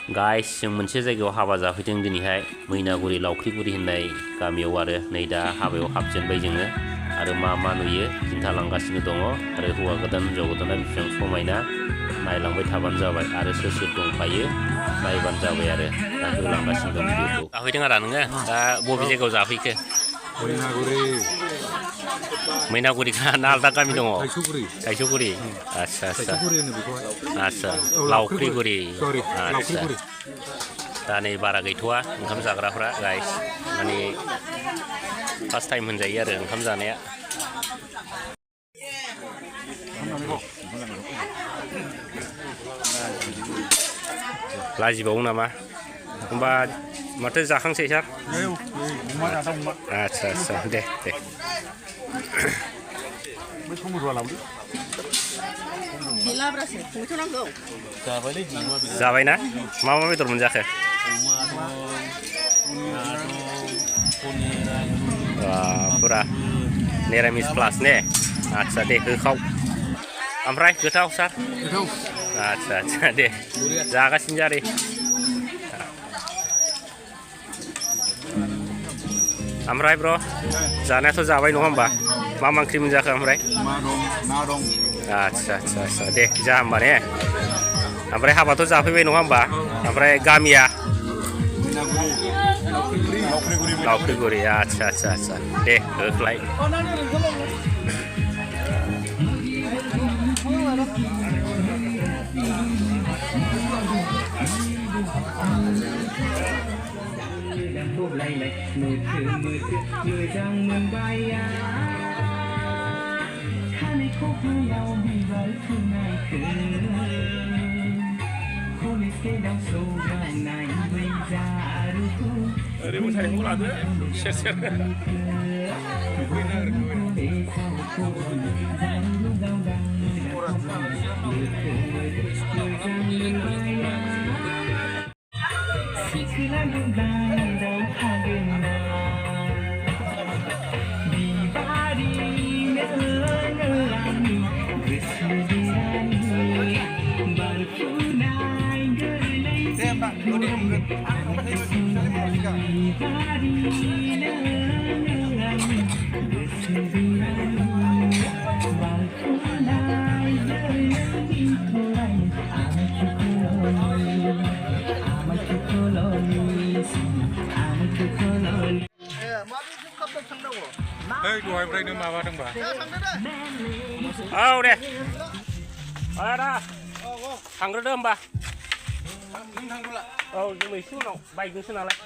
Guys जों मोनसे जायगायाव हाबा जाफैदों दिनैहाय मैनागुरि लावख्रिगुरि होननाय गामियाव आरो नै दा हाबायाव हाबजेनबाय जोङो आरो मा नुयो खिन्थालांगासिनो दङ आरो हौवा गोदान हिनजाव गोदाना बेसेबां समायना नायलांबाय थाबानो जाबाय आरो सोर दंफायो नायबानो जाबाय आरो दा होलांगासिनो दं भिडिअखौ। जाफैदों आरो नोङो दा बबे जायगायाव जाफैखो? मैनागुरि ना आलदा गामि दङ? थाइजौगुरि। आच्छा लावख्रिगुरि। आच्छा दा नै बारा गैथ'वा ओंखाम जाग्राफ्रा गाइस माने फार्स्ट टाइम होनजायो आरो ओंखाम जानाया। लाजिबावो नामा? होमबा माथो जाखांसै सार? आच्छा दे। जाबायना? मा बेदर मोनजाखो? फुरा निरामिस प्लास ने? आच्छा दे होखाव। ओमफ्राय गोथाव सार? आच्छा दे जागासिनो जा दे। ओमफ्राय ब्र' जानायाथ' जाबाय नङा होमबा? मा ओंख्रि मोनजाखो ओमफ्राय? ना दं। आच्छा दे जा होमबा ने। ओमफ्राय हाबाथ' जाफैबाय नङा होमबा? ओमफ्राय गामिया? लावख्रिगुरि। आच्छा दे होख्लाय। ओरैबो साइडखौ लादो सेर दहायनिफ्रायनो माबादोंबा औ दे आदा थांग्रोदो होमबा। औ जों एसे उनाव बाइकजोंसो नालाय।